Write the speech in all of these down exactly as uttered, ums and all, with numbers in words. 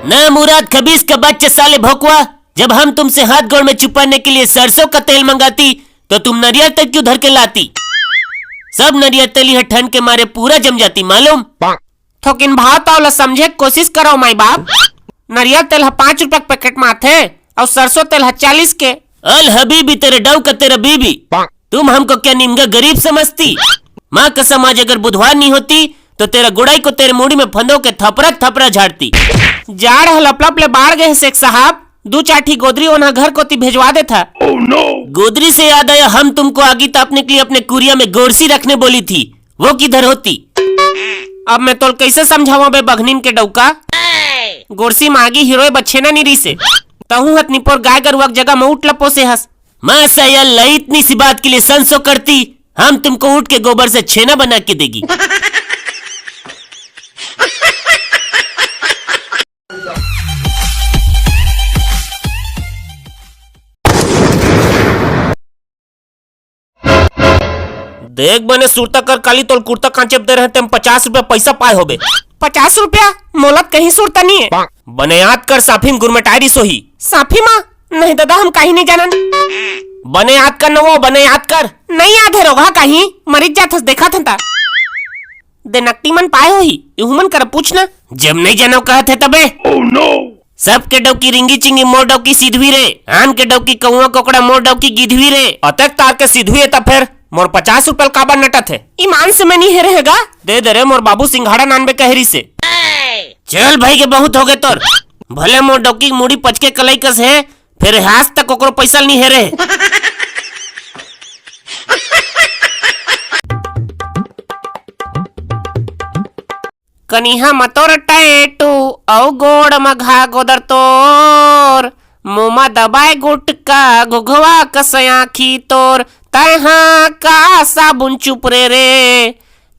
ना मुराद खबीस का बच्चा साले भोकवा, जब हम तुमसे हाथ गोड़ में चुपाने के लिए सरसों का तेल मंगाती तो तुम नरियर तेल क्यों धर के लाती? सब नरियर तेल यह ठंड के मारे पूरा जम जाती मालूम। थोकिन भाव ताव ला समझे के कोशिश करो माई बाप। नरियर तेल ह पाँच रुपया के पैकेट में आथे अउ सरसों तेल ह चालीस के। अल हबीबी तेरे डऊ का तेरा बीबी। तुम हमको क्या निमगा गरीब समझती? माँ कसम, आज अगर बुधवार नहीं होती तो तेरा गुड़ाई को तेरे मुड़ी में फंदो के थपरा थपरा झाड़ती। जाड़ ह लपलप ले बाढ़ गए शेख साहब, दू चार ठी गोदरी ओन्हा घर कोती भेजवा देथा। गोदरी से याद आया, हम तुमको आगी तापने के लिए अपने कुरिया में गोरसी रखने बोली थी, वो किधर होती? अब मैं तोल कैसे समझावां बे बघनिन के डौका? गोरसी मागी हीरोए बछेना नी रिसे। तहूं हत निपोर गाय गरुआ के जगह म उठ ल पोसे हस। माँ साया लाई इतनी सी बात के लिए संसो करती, हम तुमको ऊंट के गोबर से छेना बना के देगी। देख बने सुरता कर काली तोल कुर्ता कांचे दे रहे तेम पचास रुपया पैसा पाए होबे। पचास रुपया? मोला त कहीं सुरता नहीं है। बने याद कर साफी म गुरमटाए रिस होही। साफी माँ? नहीं दादा, हम काही नहीं जानन। बने याद कर न वो, बने याद कर। नहीं याद है रोगहा काही, मरिच जाथस देखा थंता। दे नकटी मन पाए होही, इहू मन कर पूछ ना। जब नहीं जानो कहत है तबे। सबके डौकी रिंगी चिंगी, मोर डौकी सिधवी रे। आन के डौकी कौआ कोकड़ा, मोर डौकी गिधवी रे। अतेक तार के सिधवी है त फेर मोर पचास रुपया ल काबर नटत है? ईमान से मैं नहीं हेरे हेगा। दे दे रे, मोर बाबू सिंघाड़ा नानबे कहे रिसे। चल भाई के बहुत होगे तोर। भले मोर डौकी के मुड़ी पचके कलई कस है, फेर आज तक ओकरो पैसा ल नहीं हेरे। कनिहा म तोर टैटू अउ गोड़ म घा गोदर तोर, मुंह म दबाए गुटका घुघवा कस आँखी तोर, तैहा का साबुन चुपरे रे,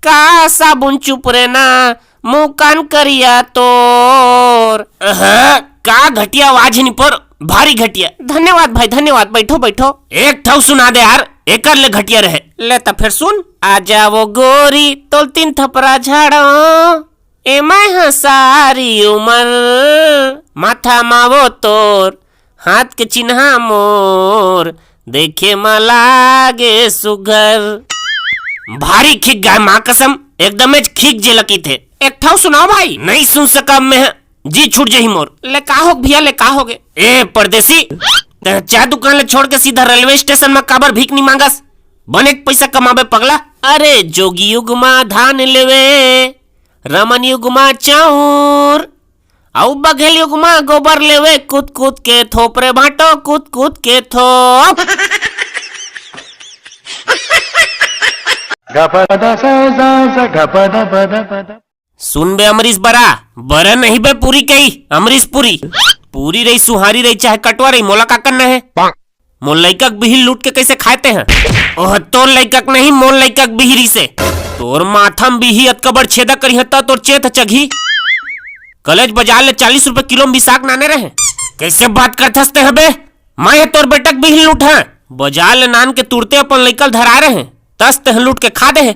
का साबुन चुपरे ना, मुंह कान करिया तोर। अह, का घटिया आवाज है निपोर, भारी घटिया। धन्यवाद भाई, धन्यवाद। बैठो, बैठो। एक ठौ सुना दे यार, एकर ले घटिया रहे। ले त फेर सुन। आ जावो गोरी, तोल तीन थपरा झाड़ो, ए मैं ह सारी उमर, माथा मावो तोर, हाथ के चिन्हा मोर, देखे म लागे सुघर। भारी खिक गाय माँ कसम, एकदमेच खिक जे लकी थे। एक ठौ सुनाओ भाई। नहीं सुन सकब मैं, जी छूट जही मोर। ले का होग भैया, ले का होगे? ए परदेसी, ते चाय दुकान ले छोड़ के सीधा रेलवे स्टेशन म काबर भीख नहीं मांगस? बने पैसा कमाबे पगला। अरे जोगी युग मा धान लेवे, रमन युग मा चाउर, अउ बघेल युग मा गोबर लेवे, कूद कूद के थोप रे भांटो, कूद कूद के थोप। गपदा सा सा सा गपदा पदा पदा। सुन बे अमरीश बरा, बरा नहीं बे पूरी कही, अमरीश पूरी। पूरी रही, सुहारी रही, चाहे कटवा रही, मोला का करना है? मोर लइका के बिही लूट के कैसे खाए ते हैं? ओह, तोर लइका के नहीं, मोर लइका के बिही रिसे। तोर माथा म बिही अतका बड़ छेदा करी हता, तोर चेत ह चघी। कलेज बाजार ले चालीस रुपए किलो म बिसाक नाने रहे। कैसे बात करथस ते हबे? मैं ह तोर बेटा के बिही लूट है। बाजार ले नान के तुरते अपन लइका ल धरा रहे, तस तेह लूट के खा दे है।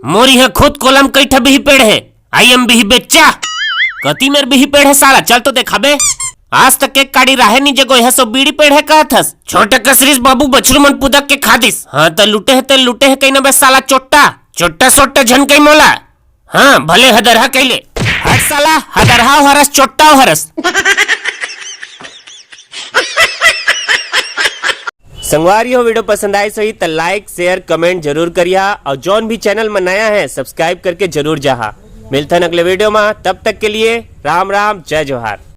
मोर इहाँ खुद कोलम कई ठा बिही पेड़ है। आई एम बिही बेच्चा। कति मेर बिही पेड़ है साला, चल तो देखाबे। आज तक एक काड़ी राहे नी जगो, यह सब बीड़ी पेड़ है कहत हस। छोटे कसरीस बाबू बछरू मन पुदक के खा दिस। हाँ त लूटे है ते लूटे है कहीं ना बे साला चोट्टा। चोट्टा सोट्टा झन कहीं मोला। हाँ भले हदरहा कैले। हट साला, हदरहा हरस चोट्टा हरस। संगवारी हो, वीडियो पसंद आइस होही त like, share, comment जरूर करिहा और जौन भी चैनल में नया है subscribe करके जरूर जाहा। मिलथन अगले वीडियो में, तब तक के लिए राम राम, जय जोहार।